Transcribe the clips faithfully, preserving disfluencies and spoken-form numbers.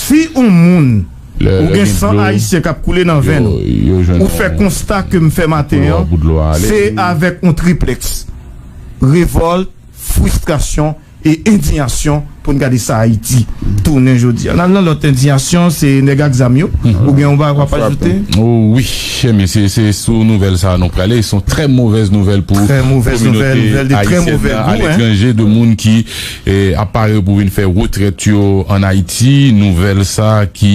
Si yon moun, ou gen san ayisyen k ap koule nan venn ou, ou fè konsta ke m fè maten an, se avèk yon triplèks, revòlt, fristrasyon e endiyasyon pou n gade sa Ayiti tounen jodi a. N al nan lòt endiyasyon, se nèg ak zam yo. Ou gen yon bagay w ap ajoute? Oh, wi, men se, se sou nouvèl sa a nou prale. Se yon trè movèz nouvèl pou kominote ayisyèn nan aletranje, de moun ki eh, ap pare pou vin fè retrèt yo ann Ayiti. Nouvèl sa ki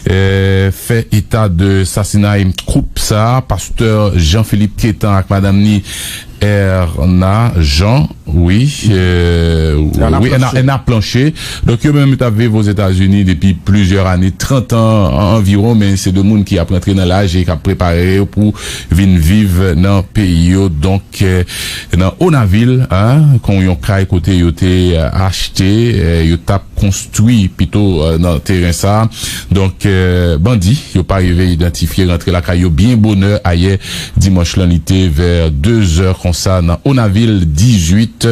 eh, fè eta de sasinay koup sa, pastè Jean Philippe Quetan ak madanm ni Erna Jean, wi, eh, Erna wi, Erna, Plancher. Erna Plancher. Donk, yo menm yo t ap viv Ozetazini depi plizyè ane, trant an an- anviwon, men se de moun ki ap rantre nan laj e k ap prepare yo pou vin viv nan peyi yo. Donk, eh, nan Onavil, en, kon yon kay kote yo te eh, achte, eh, yo t ap konstwi pito eh, nan teren sa. Donk, eh, bandi yo pa rive idantifye rantre lakay yo byen bonè ayè dimanch lan, li te vè de zè konsa nan Onavil dizuit.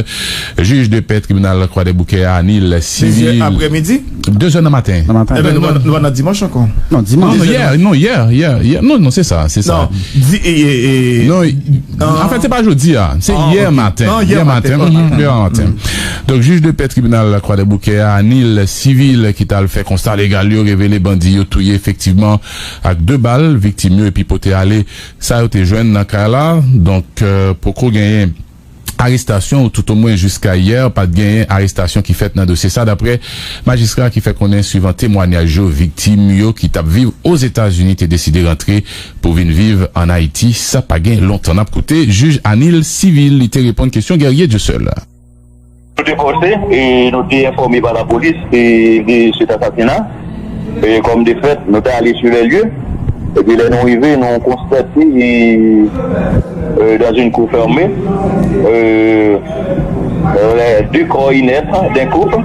Jij de pè tribinal Kwadèboukè a, Anil Civil. De zè aprèmidi? De zè nan maten. Nan maten. Enben, nou pa nan dimanch ankò. Non, dimanch. Non, non, yè, non, yè, yè, yè. Non, non, se sa, se sa. Non, di, e, e, e, non, anfèt, se pa jodi a. Se yè maten. Yè maten. Yè maten. Donk, jij de pè tribinal Kwadèboukè a, Anil Civil, ki t al fè konsta legal yo, revele bandi yo touye efektivman ak de bal viktim yo epi pote ale sa yo te jwenn nan kay la. Donk, eh, poko genyen arestasyon, ou toutomwen jiska yè, pa t genyen arestasyon ki fèt nan dosye sa, daprè majistra ki fè konnen, swivan temwanyaj yo, viktim yo ki t ap viv Ozetazini te deside rantre pou vin viv ann Ayiti. Sa pa gen lontan. N ap koute jij Anil Civil, li te reponn kesyon Guerrier Dieuseul. Nou te pòse e nou te enfòme pa lapolis e de set asasina. E kòm de fèt, nou te ale sou lè lye. Epi lè nou rive, nou konstate e, euh, dans une cour fermée, euh, les deux corps inerte d'un couple.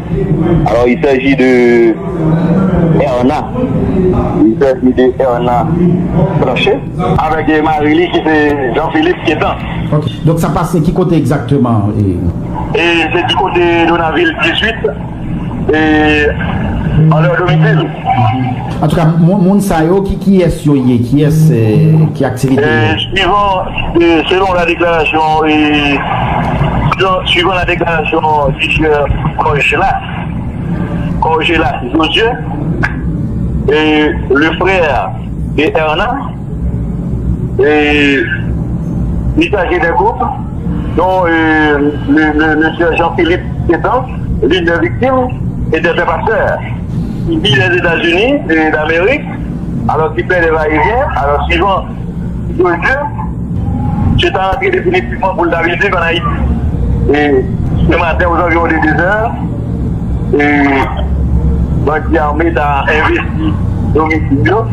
Alors, il s'agit de Erna. Il s'agit de Erna Blanchet avec mari li ki se Jean-Philippe Quetan. Ok. Donk sa pase ki kote egzakteman? E se di kote Donavil dizuit, e anlè domisil. Antouka, moun, moun sa yo, ki, kiyès yo ye? Kiyès, eh, ki aktivite yo? E, suivant, e, selon la déclaration, e, selon, suivant la déclaration du sieur Kòjela, Kòjela Josué, e, le frère de Erna, et il s'agit d'un couple dont, euh, le, le, le sieur Jean-Philippe Quetan, l'une des victimes, était un pasteur. Il vit les États-Unis, euh, d'Amérique, alors qu'il fait des va-et-vient, alors suivant Dieu, je t'ai rentré définitivement pour le David en Haïti. Et ce matin, aux environs de deux heures, e bandi ame ta envesti domisil yo,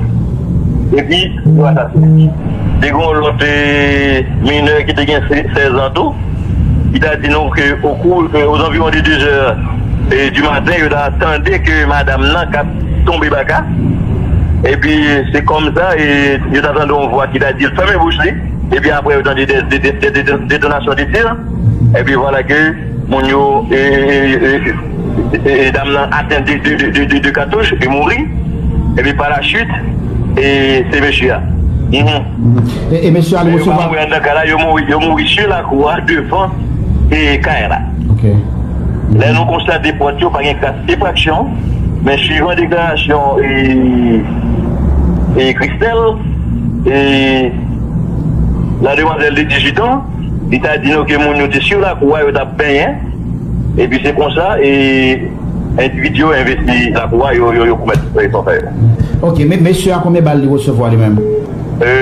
epi yo asasinen. Te gen yon lòt, e, minè ki te gen se-, sèz an tou, ki ta di nou ke o kou, e, aux environs de deux heures, e, du matin, yo ta tande ke madanm nan k ap tonbe baka. Epi se kòm sa, e, yo ta tande yon vwa ki ta di l fèmen bouch li. Epi apre, yo tande de, de, de, de, de, detonasyon de tir. Epi vwala ke moun yo, e, e, e, e, e, dam nan atenn de, de, de, de, de, de katouch, li mouri. Epi pa la chit, e, se mesye a. Mhm. E, e mesye a, li resevwa. Yo pa mouri anndan kay la, yo mouri, yo mouri sou lakou a, devan, e, kay la. Ok. Lè nou konstate pòt yo, pa gen tras efraksyon, men suivan deklarasyon, e, e, Christelle, e, la demoiselle de dix-huit ans, li ta di nou ke moun yo te sou lakou a, yo t ap benyen. Epi se konsa, e, endividi yo envesti lakou a, yo, yo, yo komèt, e, sa yo fè yo. Ok, men mesye a, konbyen bal li resevwa li menm? E,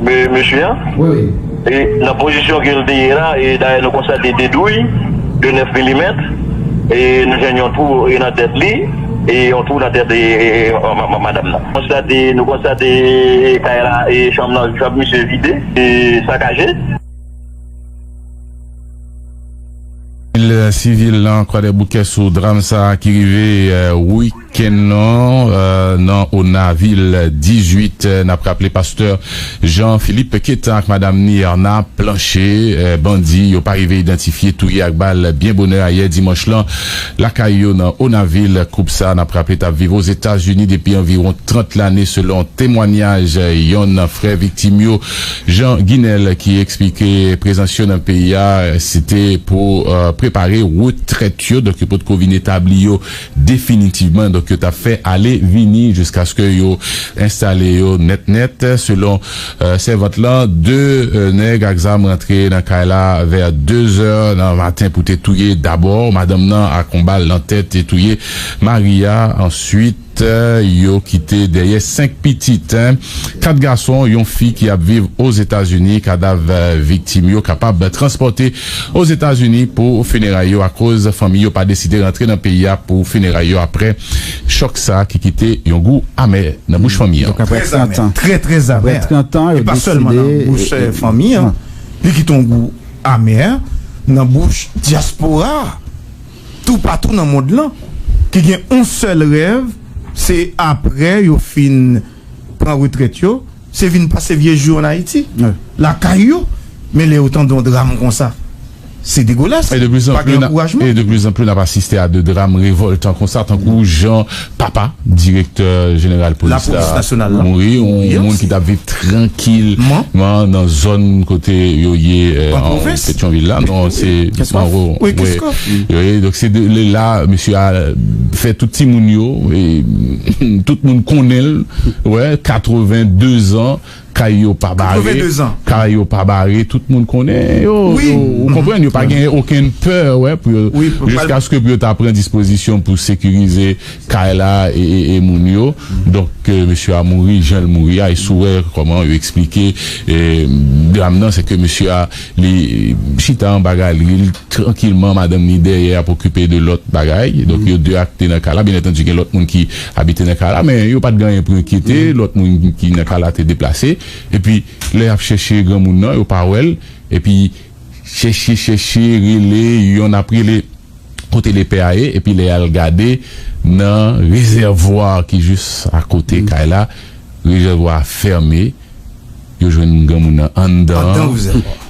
me-, mesye a? Wi, wi. E nan pozisyon ke l te ye la, e dayè nou konstate de douy de nèf milimèt, e nou jwenn yon twou, e nan tèt li, e yon twou nan tèt, e, e, e, ma-, ma-, madanm nan. Konstate, nou konstate, e, kay la, e chanm nan, chanm misye vide, e sakaje. Sivil nan Kwadèboukè sou dram sa a ki rive wikenn nan nan Onavil dizuit. N ap raple pastè Jean Philippe Queta ak madanm ni Erna Planché, bandi yo pa rive idantifye, touye ak bal byen bonè ayè dimanch lan lakay yo nan Onavil. Koup sa a, n ap raple, t ap viv Ozetazini depi anviwon trant lane, selon temwanyaj yonn nan frè viktim yo, Jean Guinel, ki eksplike prezans yo nan peyi a, se te pou prepare retrèt yo. Donk, yo potko vin etabli yo definitivman. Donk, yo t ap fè ale vini jiskaske yo enstale yo nèt nèt. Selon sèvant lan, de nèg ak zam rantre nan kay la vè dezè nan maten pou te touye dabò madanm nan ak yon bal nan tèt e touye mari a. Answit, yo kite dèyè senk pitit, kat gason, yon fi ki ap viv Ozetazini. Kadav viktim yo kapab transpòte Ozetazini pou fineray yo, akoz fanmi yo pa deside rantre nan peyi a pou fineray yo apre chòk sa a ki kite yon gou amè nan bouch fanmi an. Donk, apre trant an, trè, trè amè. Apre trant an, yo deside. E pa sèlman nan bouch fanmi an, li kite yon gou amè nan bouch dyaspora toupatou nan mond lan, ki gen yon sèl rèv, se apre yo fin pran retrèt yo, se vin pase vye jou an Ayiti, lakay yo. Men lè yo tande yon dram konsa, se degolas. E de plizanpli, n ap, e de plizanpli, n ap asiste a de dram revòltan konsa, tankou jan papa direktè jeneral polis la mouri, yon moun ki t ap viv trankilman nan zòn kote yo ye an Petyonvil la. Non, se Manro. Wi, donk se de la mesye a fè tout timoun yo, tout moun konnen l, wè, katreven de zan, kay yo pa bare, kay yo pa bare, tout moun konnen yo, ou konprann, yo pa gen okenn pè, wè, pou yo, jiskaske pou yo ta pran dispozisyon pou sekirize kay la e, e, e moun yo. Donk, mesye a mouri jan l mouri a, e si w wè kòman yo eksplike dram nan, se ke mesye a, li chita anba galri l trankilman, madanm ni dèyè ap okipe de lòt bagay. Donk, yo de ak te nan kay la. Byen antandi, gen lòt moun ki abite nan kay la, men yo pa t gen anyen pou enkyete. Lòt moun ki nan kay la te deplase. Epi, lè y ap chèche granmoun nan, yo pa wè l. Epi, chèche, chèche, rele, yonn ap rele kote lepè a ye, epi lè y al gade nan rezèvwa ki jis akote kay la, rezèvwa a fèmen, yo jwenn granmoun nan anndan an.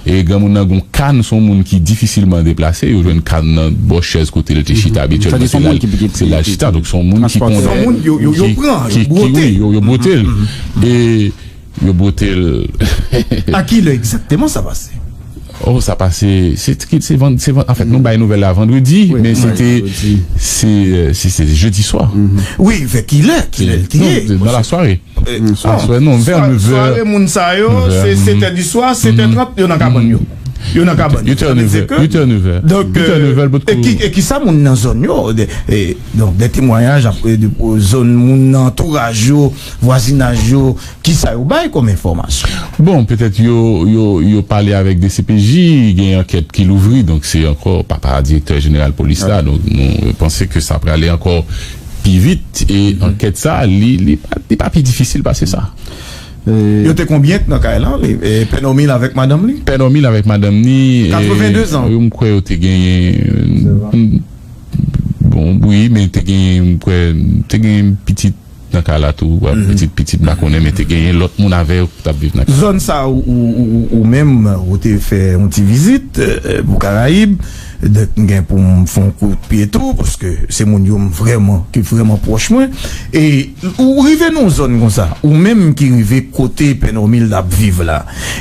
E granmoun nan gon kàn, se yon moun ki difisilman deplase, yo jwenn kàn nan bò chèz kote l te chita abityèlman, se la l chita. Donk, se yon moun ki konnen, yo bwote l. E yo bwote l. A ki lè egzakteman sa pase? Oh, sa pase, se, se, se, anfèt, nou bay nouvèl la vandredi, men se te, se, se, se jedi swa. Wi, vè ki lè, ki lè l te ye? Nan la sware. Aswè, non, vè nevè. Sware moun sa yo, se sèt è di swa, sèt è trant, yo nan kabann yo. Yo nan kabann yo. Sa vle di ke, donk, e ki, e ki sa moun nan zòn yo, donk, de temwayaj apre, de zòn moun nan antouraj yo, vwazinaj yo, kisa yo bay kòm enfòmasyon? Bon, petèt yo, yo, yo pale avèk D C P J, gen ankèt ki louvri, donk se ankò papa direktè jeneral polis la, donk nou panse ke sa prale ankò pi vit, e ankèt sa, li, li pa, li pa pi difisil pase sa. Yo te konbyen nan kay lan? Pè Nòmil avèk madanm li? Pè Nòmil avèk madanm ni, katreven de zan. Yo, m kwè yo te genyen, bon, wi, men te genyen, m kwè, te genyen pitit nan kay la tou, pitit, pitit, m pa konnen, men te genyen lòt moun avè yo ki t ap viv nan kay la. Zòn sa ou, ou, ou, ou menm, ou te fè yon ti vizit pou Karayib, donk m gen pou m fè yon kout pye tou, paske se moun yo m vrèman, ki vrèman pwòch mwen. E ou rive nan yon zòn konsa, ou menm ki rive kote Pè Nòmil ap viv la,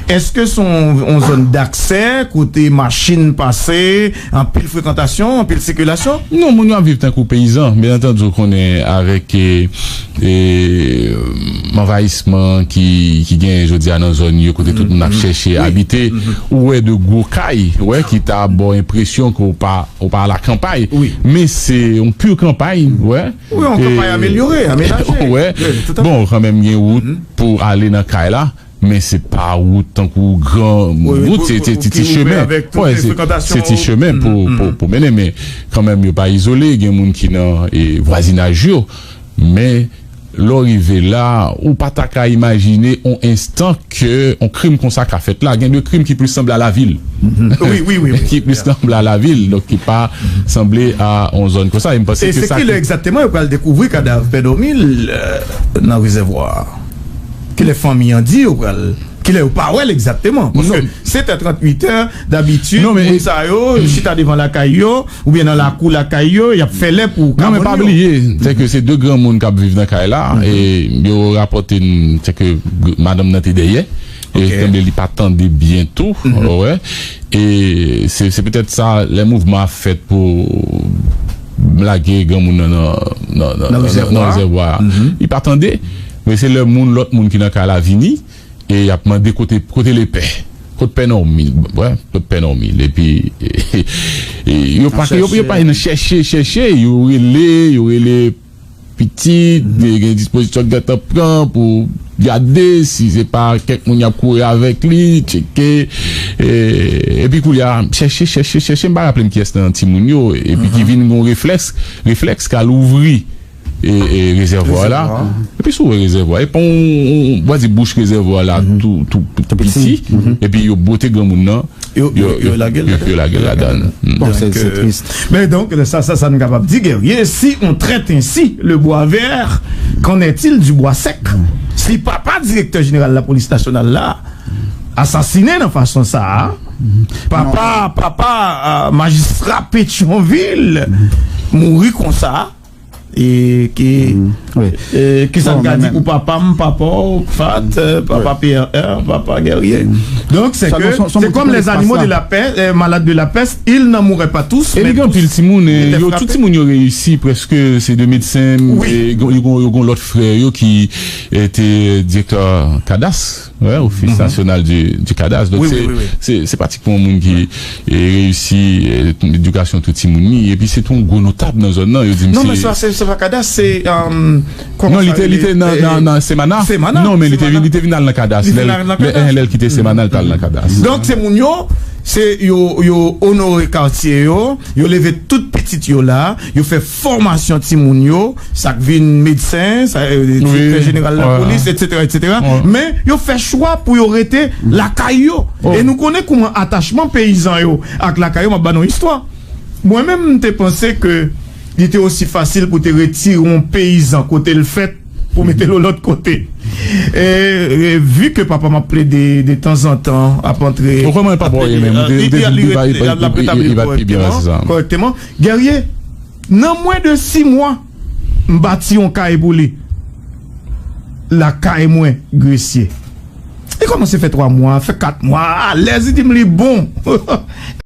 èske se yon, yon zòn daksè, kote machin pase, anpil frekantasyon, anpil sikilasyon? Non, moun yo ap viv tankou peyizan. Byen antandi, ou konnen avèk, e, e, anvayisman ki, ki genyen jodi a nan zòn yo, kote tout moun ap chèche abite, ou wè de gwo kay, wè, ki ta ba w enpresyon ke w pa, w pa alakanpay. Men se yon pi kanpay, wè. Wi, yon kanpay amelyore, amenaje. Wè. Bon, kanmenm, gen wout pou ale nan kay la. Men se pa wout tankou gran wout, se ti, ti chemen. Wè, se, se ti chemen pou, pou, pou mennen, men kanmenm yo pa izole, gen moun ki nan, e, vwazinaj yo. Men Lè w rive la, ou pa ta ka imajine yon enstan ke yon krim konsa ka fèt la. Gen de krim ki plis sanble a lavil. Wi, wi, wi. Ki plis sanble a lavil, donk ki pa sanble a yon zòn konsa. E m panse E ke se sa ki lè egzakteman yo pral dekouvri kadav Pè Domil nan rezèvwa a? Ki lè fanmi an di yo pral. Ki lè yo pa wè l egzakteman? Paske sèt è tranntuit è, dabitid, Non, men- moun sa yo, yo chita devan lakay yo, oubyen nan lakou lakay yo, y ap fè lè pou Non, men pa kavon yo. Bliye, se ke se de granmoun k ap viv nan kay la, e yo rapòte n, se ke madanm nan te dèyè, e Ok. sanble li pa tande byen tou, wè. E se se petèt sa, lè mouvman ap fèt pou lage granmoun nan nan nan nan- Nan nan- rezèvwa. nan rezèvwa a. Li pa tande, men se lè moun, lòt moun ki nan kay la vini, e y ap mande kote kote lepè. Kot Pè Nòmil, wè, kot Pè Nòmil. Epi e, yo pa yo, yo pa nan chèche, chèche, yo rele, yo rele pitit, gen dispozisyon k gentan pran pou gade si se pa kèk moun y ap kouri avèk li, tcheke. E, epi koulye a, chèche, chèche, chèche, m pa raple m kiyès nan timoun yo, epi ki vin gon reflèks, reflèks k al ouvri e, e rezèvwa la. Epi si w wè rezèvwa, e pa yon, yon, w a di bouch rezèvwa la tou, tou piti, epi yo bwote granmoun nan, Yo- yo- yo lage l yo- ladan. yo lage l ladan. Bon, c'est c'est triste. Mais donc, ça, ça, ça nous capable de dire, guerrier, si on traite ainsi le bois vert, qu'en est-il du bois sec? Si papa directeur général de la police nationale là, assassiné dans façon ça, papa, papa euh, magistrat Pétionville, mourir comme ça, e ki Oui. e, ki sa Bon, n ka men- di pou papa m, papa w, Fat, euh, papa P R R, papa Guerrier. Donc, c'est Ça, que son- son- c'est son comme petit les animaux espace de là. la peste, euh, malades de la peste, ils n'en mouraient pas tous. E mais li gen tous anpil timoun, étaient e, yo frappés. Tout timoun yo reyisi, prèske se de medsen, Oui. e, yo gon- yo gon- yo gon lòt frè yo ki e, te direktè kadas, wè, Office National du, du Cadastre. Donk Oui, se oui, oui, oui. se- se pratikman yon moun ki e, reyisi e, edikasyon tout timoun li, epi se te yon gwo notab nan zòn nan, yo di m Non, se mais ça, c'est c'est pas Cadas, c'est. Euh, comment Non, li ça, te li te euh, nan nan- nan Semana. Semana, Non, men li te Semana. vin li te vin al nan kadas. Li te Lè vin al nan lè- kadas. lè l kite Semana, l t al nan kadas. Donk, se moun yo, se yo, yo onore katye yo, yo leve tout pitit yo la, yo fè fòmasyon timoun yo, sa k vin medsen, sa, euh, direktè jeneral la polis, etsetera, etsetera. Men, yo fè chwa pou yo rete lakay yo. E nou konnen kouman atachman peyizan yo ak lakay yo, m ap ba nou istwa. Mwen menm, m te panse ke li te osi fasil pou te retire yon peyizan kote l fèt pou mete l yon lòt kote. E, e vi ke papa m ap plede de tanzantan, ap antre. Ou konnen papa w ye menm, ou te- ou te- li pa- li pa- li pa- li pa pi byen, se sa. Kòrèkteman. Guerrier, nan mwen de sis mwa, m bati yon kay pou li. Lakay mwen, Gresye. Li kòmanse fè twa mwa, fè kat mwa, alèz, li di m li bon.